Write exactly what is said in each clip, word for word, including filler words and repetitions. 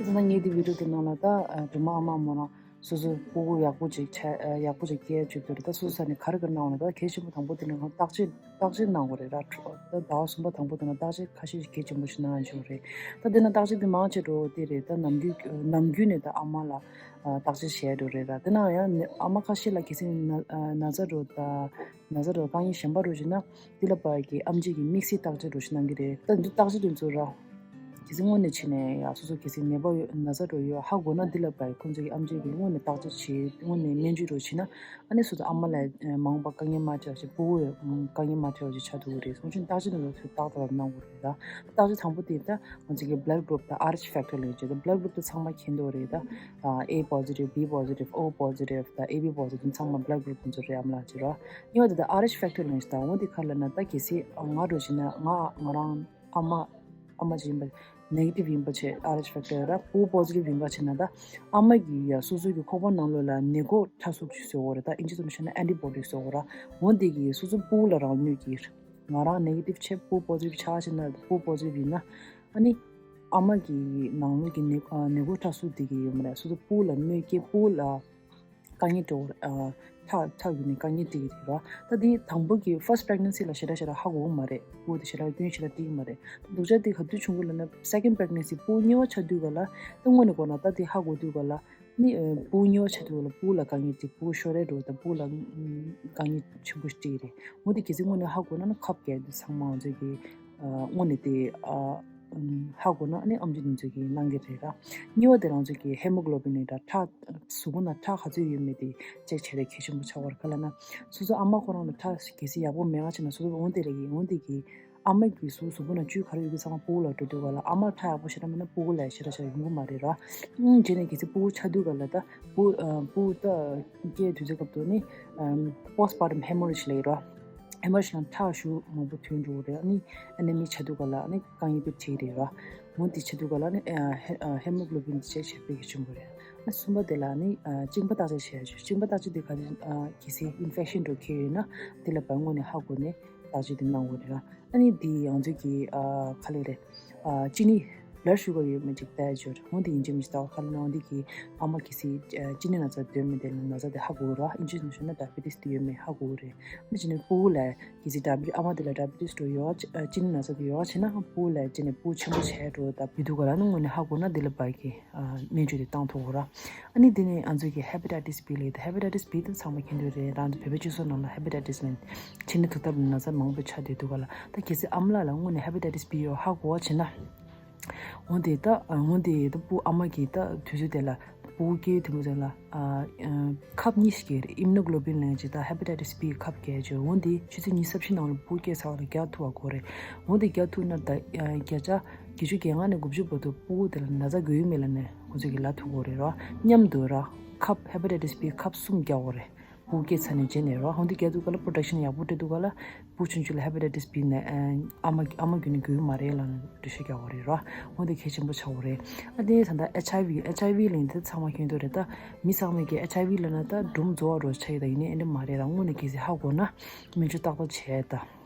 ད་ངས་འདི་བི་ཌིའོ་དེ་ནང་ལ་ད་ཨ་སྒྲོལ་མ་ཨ་མ་མོ་རང་སོ་སོ་སྤུ་གུ་ཡག་པོ་ཅིག་ཆ་ཨ་ཡག་པོ་ཅིག་སྐྱེ་བཅུག་དུས་ད་སོ་སོ་ས་ནས་ག་རེ་ག་རེ་གནང་བ་ན། ད་གལ་ཆེན་པོ་དང་པོ་དེ་ནས་ང་བརྟག་དཔྱད་བརྟག་དཔྱད་གནང་དགོས་རེད་ར། ད་ཟླ་བ་གསུམ་པ་དང་པོ་དེ་ན་བརྟག་དཔྱད་ཁ་ཤས་ཤིག་གལ་ཆེན་པོ་ཞིག་གནང་ཡ་བྱུང་རེད། ད་དེ་ན་བརྟག་དཔྱད་དེ་མང་ཆེ་འགྲོ་དེ་རེད། ད་ནམ་རྒྱུན་ནམ་རྒྱུན་ནས་ད་ཨ་མ་ལ་ཨ་བརྟག་དཔྱད་བྱས་འགྲོ་རེད་ར། དེ་ན་ཡང་ཨ་མ་ཁ་ཤས་ལ་གལ་སྲིད་ན་ཨ་ན་ཚ་འགྲོ་ད་ན་ཚ་འགྲོ་དཀའ་ངལ་གཞན་པ་འགྲོ་བྱས་ན། དེ་ལ་བར་གྱི་ཨེམ་ཆི་གི་དམིགས་བསལ་བརྟག་དཔྱད་འདྲ་ཞིག་གནང་གི་རེད། ད་འདི་བརྟག་དཔྱད་དེ་ཚོ་ར། གལ་སྲིད་སྔོན་ནས་བྱས་ནས་ཡང་སོ་སོ་གལ་སྲིད་ནད་པ་ཡོད་ན་ཚ་འདྲ་ཡོད་ཧ་གོ་ན། དེ་ལ་བར་ཁོང་ཚོ་གི་ཨེམ་ཆི་གི་སྔོན་ནས་བརྟག་དཔྱད་བྱེད། སྔོན་ནས་སྨན་བཅོས་འདྲ་བྱས་ན། ཨ་ནི་སོ་སོ་ཨ་མ་ལ་མ་འོངས་པ་དཀའ་ངལ་མ་འཕྲད་པ་ཞིག་སྤུ་གུ་ཡང་དཀའ་ངལ་མ་འཕྲད་པ་ཞིག་ཆགས་ཐུབ་ཀྱི་རེད། སོང་ཙང་བརྟག་དཔྱད་དེ་ཚོ་ཏག་ཏག་གནང་དགོས་རེད་ད། བརྟག་དཔྱད་དང་པོ་དེ་ད་ང་ཚོ་གི་blood group་དང་Rh factor་ལ་ཡིན་ཅེ་ད། blood group་དེ་ཚང་མ་མཁྱེན་འདུག་རེད་ད། ཨ་A positive B positive O positive་དང་A B positive་ཚང་མ་blood group་དེ་ཚོ་རེད། ཨ་མ་ལགས་ཀྱི་ར། གཉིས་པ་དེ་ད་Rh factor་ལ་ཡིན་ཞེ་ད། འོ་དེ་ག་རེ་ལབ་ན་ད་གལ་སྲིད་ང་འདྲ་བྱས་ན་ང་ང་རང་ཨ་མ་ཨ་མ་ཅིག་ཡིན་པ་negative་ཡིན་པ་བྱས། Rh factor་ར་སྤུ་གུ་positive་ཡིན་པ་བྱས་ན་ད་ཨ་མ་གི་ཡ་སོ་སོ་གི་ཁོག་པ་ནང་ལོགས་ལ་ནད་འགོག་ཁྲག་གསོག་ཅིག་བཟོ་དགོས་རེད་ད། ཨིན་ཇི་ཐོག་ནས་བཤད་ན་antibody་བཟོ་དགོས་ར། འོ་དེ་གི་སོ་སོ་སྤུ་གུ་ལ་རང་གནོད་ཀྱི་རེད། ང་རང་negative་བྱས་སྤུ་གུ་positive་ཆགས་བྱས་ན། སྤུ་གུ་positive་ཡིན་ན་ཨ་ནི་ཨ་མ་གི་ནང་ལོགས་ཀྱི་ནད་ཨ་ནད་འགོག་ཁྲག་གསོག་དེ་གི་ཡོད་མ་རེད། སོ་སོ་སྤུ་གུ་ལ་གནོད་སྐྱེལ། སྤུ་གུ་ལ་དཀའ་ངལ་འགྲོ་ཨ་ཁྲག་ཁྲག་ཡོད་ནས་དཀའ་ངལ་འཕྲད་ཀྱི་རེད་ར། ད་དེ་དང་པོ་གི་first pregnancy་ལ་ཞེ་དྲག་ཞེ་དྲག་ཧ་གོ་གི་མ་རེད། སྤུ་གུ་དེ་ཞེ་དྲག་སྐྱོན་ཞེ་དྲག་འཕྲད་ཀྱི་མ་རེད། ད་སྡུག་ཅག་དེ་ག་དུས་བྱུང་གི་ལབ་ན་second pregnancy་སྤུ་གུ་གཉིས་པ་ཆགས་དུས་ག་ལ་ད་དངོས་གནས་གོ་ན་ད་དེ་ཧ་གོ་དུས་ག་ལ་ནི་ཨ་སྤུ་གུ་གཉིས་པ་ཆགས་དུས་ག་ལ་སྤུ་གུ་ལ་དཀའ་ངལ་འཕྲད། སྤུ་གུ་ཤོར་རེ་འགྲོ་ད་སྤུ་གུ་ལ་དཀའ་ངལ་ཆེན་པོ་ཞིག་འཕྲད་ཀྱི་རེད། འོ་དེ་གལ་སྲིད་དངོས་གནས་ཧ་གོ་ན་ནི་ཁབ་རྒྱག་དུས་ཚང་མ་ང་ཚོ་གི་ཨ་དངོས་གནས་དེ་ཨ་ཧ་གོ་ན་ནི་ཨེམ་ཆི་དེ་ཚོ་གིས་གནང་གི་རེད་ར། གཉིས་པ་དེ་རང་ཚོ་གི་hemoglobin་ལ་ཡིན་ད། ཁྲག་གཟུགས་པོ་ནང་ཁྲག་ག་ཚོད་ཡོད་མེད་དེ་check་བྱས་ཏེ་གལ་ཆེན་པོ་ཆགས་པ་རེད། ག་ལབ་ན་སོ་སོ་ཨ་མ་ཁོ་རང་ལ་ཁྲག་གལ་སྲིད་ཡག་པོ་མེད་པ་བྱས་ན་སོ་སོ་འོ་དེ་ལ་ཡིན། འོ་དེ་གི་ཨ་མ་གི་གཟུགས་གཟུགས་པོ་ནང་བཅུད་ག་རེ་ཡོད་ཀྱི་ཚང་མ་སྤུ་གུ་ལ་འགྲོ་དུས་ག་ལ་ཨ་མ་ཁྲག་ཡག་པོ་ཞེ་དྲག་མེད་ན་སྤུ་གུ་ལ་ཞེ་དྲག་ཞེ་དྲག་ཡོང་གི་མ་རེད་ར། ཨང་རྗེས་ནས་གལ་སྲིད་སྤུ་གུ་ཆགས་དུས་ག་ལ་ད་སྤུ་ཨ་སྤུ་གུ་ད་སྐྱེ་དུས་ཚོད་སྐབས་དུ་ནི་ཨམ་postpartum hemorrhage་ལབ་ཀྱི་ར། hemorrhage་ལ་ཁྲག་ཤུགས་མང་པོ་ཐོན་འགྲོ་གི་རེད། ཨ་ནི་ཨ་ནི་མི་ཆགས་དུས་ག་ལ་ཨ་ནི་དཀའ་ངལ་དཔེ་འཕྲད་ཀྱི་རེད་ར། འོ་དེ་ཆགས་དུས་ག་ལ་ཨ་ནི་ཨ་ཧེ་ཨ་hemoglobin་དེ་check་བྱེད་དཔེ་གལ་ཆེན་པོ་རེད། ཨ་གསུམ་པ་དེ་ལ་ཨ་ནི་ཨ་གཅིན་པ་བརྟག་དཔྱད་བྱེད་ཡ་ཆོག་གཅིན་པ་བརྟག་དཔྱད་དེ་ག་རེ་ཨ་གལ་སྲིད་infection་འགྲོ་གི་ཡོད་ན་དེ་ལ་བར་དངོས་གནས་ཧ་གོ་ནས་བརྟག་དཔྱད་དེ་གནང་དགོས་རེད་ར། ཨ་ནི་དེ་ང་ཚོ་གི་ཨ་ག་ལབ་རེད། ཨ་ཅི་ནི་blood sugar་ཡོད་མེད་ཅིག་བལྟ་ཡ་ཆོག་རེད། འོ་དེ་ཡིན་གཅིག་མིན་གཅིག་ལྟ་བ་ག་ལབ་ན་འོ་དེ་གི་ཨ་མ་གལ་སྲིད་ཨ་ཅི་ནི་ན་ཚ་ཡོད་མེད་དེ་ལ་ན་ཚ་དེ་ཧ་གོ་གི་རེད་ར། ཨིན་ཇི་ནས་བཤད་ན་diabetes་དེ་ཡོད་མེད་ཧ་གོ་གི་རེད། ཨ་ནི་ཅི་ནི་སྤུ་གུ་ལ་གལ་སྲིད་diabetes་ཨ་མ་དེ་ལ་diabetes་འགྲོ་ཡོད་ཨ་ཅི་ནི་ན་ཚ་དེ་ཡོད་ཨ་བྱས་ན་སྤུ་གུ་ལ་ཅི་ནི་སྤུ་གུ་ཆེན་པོ་བྱས་འགྲོ་ད་བི་དུ་ག་ལ་ནི་དངོས་གནས་ཧ་གོ་ན་དེ་ལ་བར་གི་ཨ་སྨན་བཅོས་དེ་བཏང་ཐུབ་ཀྱི་རེད། ཨ་ནི་དེ་ནས་ང་ཚོ་གི་hepatitis B་ལབ་ཡོད་ད། hepatitis B་དེ་ཚང་མ་མཁྱེན་འདུག་རེད། རང་ཚོ་བོད་པའི་སྤྱི་ཚོགས་ནང་ལ་hepatitis་ལབ་ཆེ་ནི་དུག་ཐབས་ལ་ན་ཚ་མང་པོ་ཆགས་བསྡད་འདུག་ག་ལ། ད་གལ་སྲིད་ཨ་མ་ལགས་ལ་དངོས་གནས་hepatitis B་ཡོད་ཧ་གོ་བ་བྱས་ན། འོ་དེ་ད་འོ་དེ་ད་སྤུ་ཨ་མ་གི་ད་དུས་ཚོད་དེ་ལ་སྤུ་གུ་སྐྱེ་དུས་མ་ཚད་ལ་ཨ་ཨ་ཁབ་གཉིས་ཤིག་རེད། immunoglobulin་ལབ་ཅིག་ད་hepatitis B་ཁབ་བརྒྱད་ཅིག་འོ་དེ་ཆུ་ཚོད་ཉི་ཤུ་རྩ་བཞི་ནང་ལ་སྤུ་གུ་སྐྱེས་ཚར་བ་ལ་རྒྱག་ཐུབ་པ་དགོས་རེད། འོ་དེ་རྒྱག་ཐུབ་ན་ད་ཨ་བརྒྱ་ཆ་བརྒྱད་ཅུ་གྱ་ལྔ་ནས་དགུ་བཅུ་བར་དུ་སྤུ་གུ་དེ་ལ་ན་ཚ་འགོས་ཡོད་མེད་ལབ་ནས་ཁོང་ཚོ་གིས་ལབ་ཐུབ་ཀྱི་རེད་ར། མཉམ་དུ་ར་ཁབ་hepatitis B་ཁབ་གསུམ་རྒྱག་དགོས་རེད། སྤུ་གུ་སྐྱེས་ཚར་ནས་རྗེས་ནས་ར། འོ་དེ་རྒྱག་དུས་ག་ལ་protection་ཡག་པོ་སྤྲད་དུས་ག་ལ་སྤུ་གུ་ཆུང་ཆུང་ལ་hepatitis B་ནད་ཨ་མ་ཨ་མ་བརྒྱུད་ནས་འགོས་ཀྱི་མ་རེད་ལབ་ནས་འགྲེལ་བཤད་རྒྱག་དགོས་རེད་ར། འོ་དེ་གལ་ཆེན་པོ་ཆགས་ཀྱི་རེད། ཨ་དེ་ད་ལྟ་HIV HIV་ལབ་དེ་ཚང་མ་མཁྱེན་འདུག་རེད་ད། མི་ཚང་མས་ཀྱི་HIV་ལབ་ན་ད་སྒྲོམ་རྫོགས་པ་འདྲ་ཆགས་ཡོད་ད། ཡིན་ནའི་ཨེ་འདྲ་མ་རེད་ར། དངོས་གནས་གལ་སྲིད་ཧ་གོ་ན་སྨན་བཅོས་ཏག་ཏག་བྱས་ད།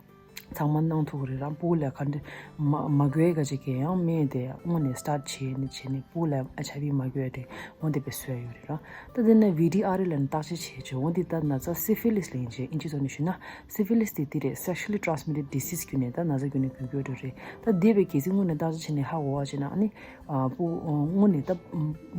ཚང་མ་གནང་ཐུབ་ཀྱི་རེད་ར། སྤུ་གུ་ལ་ག་འདྲ་མ་མ་འགོས་ག་ཅིག་གི་ཡང་སྨན་དེ་དངོས་གནས་start་བྱས་ནས་བྱས་ནས་སྤུ་གུ་ལ་HIV་མ་འགོས་དེ་འོ་དེ་དཔེ་བཟོ་ཡ་ཡོད་རེད་ར། ད་དེ་ནས་VDRL་ལ་ནི་བརྟག་དཔྱད་བྱས་བྱས་འོ་དེ་ད་ན་ཚ་syphilis་ལ་ཡིན་བྱས་ཨིན་ཇི་ཐོག་ནས་ཞུས་ན་syphilis་དེ་དེ་རེད། sexually transmitted disease་བརྒྱུད་ནས་ད་ན་ཚ་བརྒྱུད་ནས་འགོས་ཀྱི་ཡོད་རེད། ད་དེ་བས་གལ་སྲིད་དངོས་གནས་བརྟག་དཔྱད་བྱས་ནས་ཧ་གོ་བ་བྱས་ན་ཨ་ནི་ཨ་སྤུ་དངོས་གནས་ད་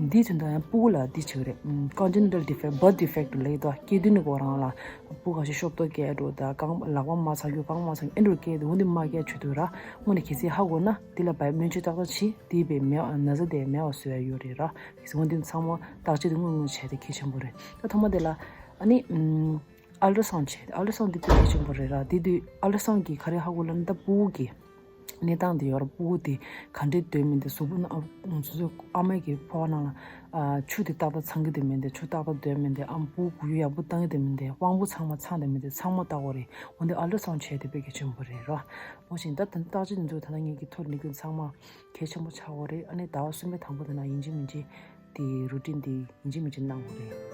འདིའི་དོན་དག་ཡང་སྤུ་གུ་ལ་འདི་བྱེད་ཀྱི་རེད། congenital defect, birth defect་ལབ་ཡོད་ད། སྐྱེ་དུས་ནས་ཁོ་རང་ལ་སྤུ་གུ་ཁ་ཤས་ཤོབ་ཏོ་སྐྱེ་འགྲོ་ད། རྐང་ལག་པ་མ་ཚང་རྒྱུ་རྐང་མ་ཚང་ཨེ་འགྲོ་སྐྱེ་དུས་འོ་འདི་མ་སྐྱེ་བྱེད་དུས་ར། དངོས་གནས་གལ་སྲིད་ཧ་གོ་ན་འདི་ལ་བའི་སྨན་བཅོས་ཏག་ཏག་བྱེད། འདི་བའི་མེད་ན་ཚ་དེ་མེད་པ་བཟོ་ཡ་ཡོད་རེད་ར། གལ་སྲིད་འོ་འདི་ཚང་མ་བརྟག་དཔྱད་དེ་དངོས་དངོས་བྱས་ཏེ་གལ་ཆེན་པོ་རེད། ད་ཐོག་མ་དེ་ལ་ཨ་ནི་ཨུམ། ultrasound་བྱས། ultrasound་འདི་དཔེ་གལ་ཆེན་པོ་རེད་ར། དེ་དུས་ultrasound་གིས་ག་རེ་ཧ་གོ་ལབ་ན་ད་སྤུ་གུ་གི་གནས་སྟངས་དེ་ཡོད་ར། སྤུ་གུ་དེ་ག་འདྲས་སྡོད་མིན་དེ་གཟུགས་པོ་ནང་སོ་སོའི་ཨ་མའི་གི་ཕོ་བ་ནང་ལ་ཨ་ཆུ་དེ་ཏག་ཏག་ཚང་གི་དེ་མིན་དེ། ཆུ་ཏག་ཏག་སྡོད་མིན་དེ། ཨ་སྤུ་གུ་ཡག་པོ་བཏང་གི་དེ་མིན་དེ། དབང་པོ་ཚང་མ་ཚང་དེ་མིན་དེ་ཚང་མ་ལྟ་དགོས་རེད། འོ་འདི་ultrasound་བྱས་དེ་དཔེ་གལ་ཆེན་པོ་རེད་ར། འོ་བཞིན་ད་ད་བརྟག་དཔྱད་འདི་ཚོ་ད་ལྟ་ངེད་ཀྱི་ཐོ་རེ་ནི་ཀུན་ཚང་མ་གལ་ཆེན་པོ་ཆགས་ཡོད་རེད། ཨ་ནི་ཟླ་བ་གསུམ་པའི་དང་པོ་དེ་ན་ཡིན་གཅིག་མིན་གཅིག་དེ་routine་དེ་ཡིན་གཅིག་མིན་གཅིག་གནང་དགོས་རེད།